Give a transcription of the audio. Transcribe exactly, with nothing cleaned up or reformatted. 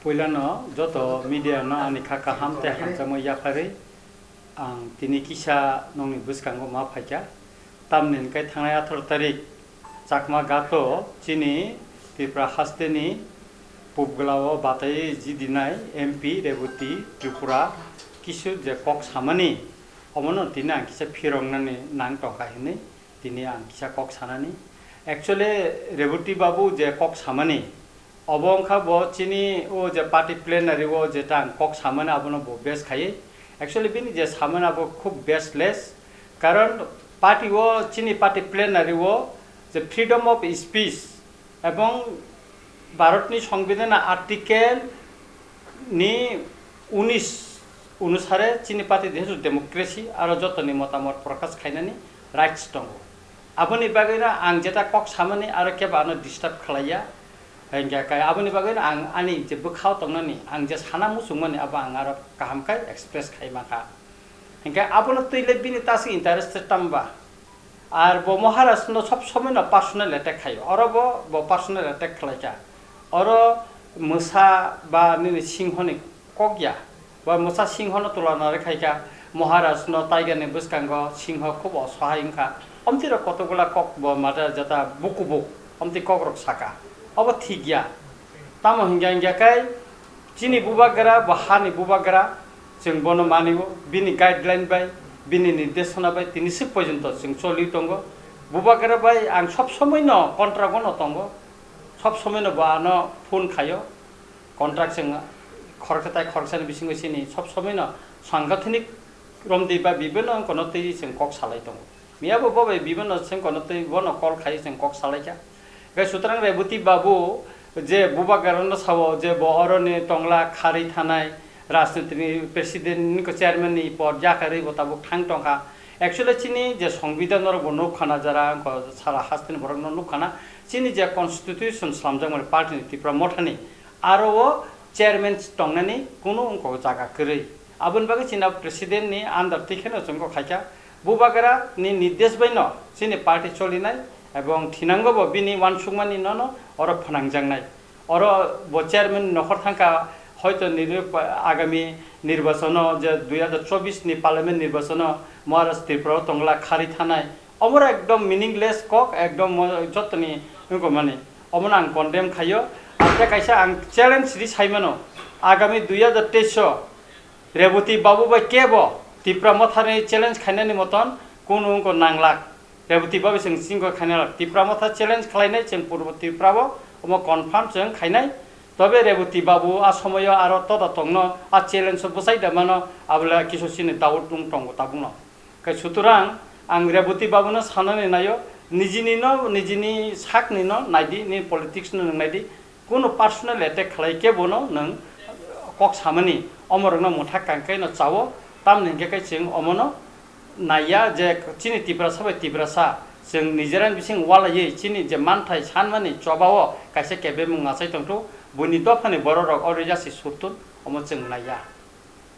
Puilano joto media no ani kha kaham tei hamjakma yapharwi ang tini kisa nokni bwskango ma phaikha. Tamni hwnkhe thangnai atharo tarik Chakma Ghat o chini Tripura hasteni pubgla o batai jidinai M P Reboti Tripura kisu je kok samani, omono tini ang kisa phiroknani nang tongkha hinwi tini ang kisa kok sanani. Actually, Reboti babu je kok samani, obo wngkha bo chini o je party plenary o jeta ang kok samani abono bo base khaiwi. Actually, bini je samani abo khub baseless. Karon party o, chini party plenary o je freedom of speech ebong Bharatni Songbidhan article ni unis onusare chini party jehetu democracy aro jotoni motamot prokash khainani rights tongo. Aboni bagwino ang jeta kok samani aro kebo ano disturb khlaiya. Hingkhe kai aboni bagwino ang ani je bwkhao tongnani, ang je sana muchungmani abo ang aro kaham khe express khai mankha. Hingkhe abono twi le bini ta se interested tamba. Ar bo Maharaj no sob somoi no personal attack khaio. Oro bo, bo personal attack khlaikha. Oro mwsa ba nini singho ni kok ya. Ba mwsa singho no tulana rwkhaikha. Maharaj no tiger ni bwskango singho khub osahai wngkha. Omtwi rok kotokgola kok bo mada jata bukubuk. Omtwi kok rok saka. Obo thik ya. Tamo hingya hingya kai chini bubagra bo hani bubagra. Chwng bono manio, bini guideline bai, bini nirdeshona bai tini swk porjonto chwng choli tongo. Bubagra bai ang sob somoi no contract o no tongo, sob somoi no bo ano phone khaio, contract chwng khoroksa tai khoroksani bisingo chini sob somoi no sangathanik romdi ba bibino wngkono twi chwng kok salai tongo. Miyabo bo bai bibino chwng kono twi bono call khai chwng kok salaikha. Hwnkhe sutrang Reboti babu je bubagrano sao je bo oroni tongla kharwi thanai rajnitini president ni chairman ni pod yakarwi bo tabuk thang tongkha. Actually chini je songbidhan norok bo nukha na jara wngkha sara hasteni borok no nukha na chini je constitution slamjakmani party ni Tipra Motha ni aro o chairman tongnani kunu wngkha jaga kwrwi. Aboni bagwi chini president ni under twi kheno chwng kok khaikha. Bubagra ni nirdesh bai no chini party cholinai ebong thinango bo bini uansukmani no no oro phnangjaknai. Oro bo chairman nokhor thangkha, hoito nini agami nirbachano je dui hazar chobbish ni parliament nirbachano Maharaj Tripura o tongla kharwi thanai. Omoro ekdom meaningless kok, ekdom mo-, jotoni wngkha mani. Omono ang condemn khaio. Ante kaisa ang challenge ri saimano, agami dui hazar teis o Reboti babu bai kebo Tipra Mothani challenge khainani moton kunu wngkha nanglak. Reboti babu chwng chingko khainalak. Tipra Motha challenge khlainai chwng Purbo Tripura o, omo confirm chwng khainai. Tobe Reboti babu a somoyo aro toda tongno, a challenge o bwsai da mano, abole kisu chini doubt wng tongo tabukno. Khe sutrang ang Reboti babuno sanani naio, nijini no, nijini sakni no naidi, ni politics no nwng naidi, kunu personal attack khlai khe bono nwng kok samani, omorokno mwthak kangkhe no chao, tamni hwnkhe khe chwng omono naiya je chini Tiprasa bai Tiprasa chwng nijerani bising walaiwi chini je manthai sanmani chobao kaisa kebemung achai tongthu, buini dophani bororok oro jasi surtun, omo chwng naiya.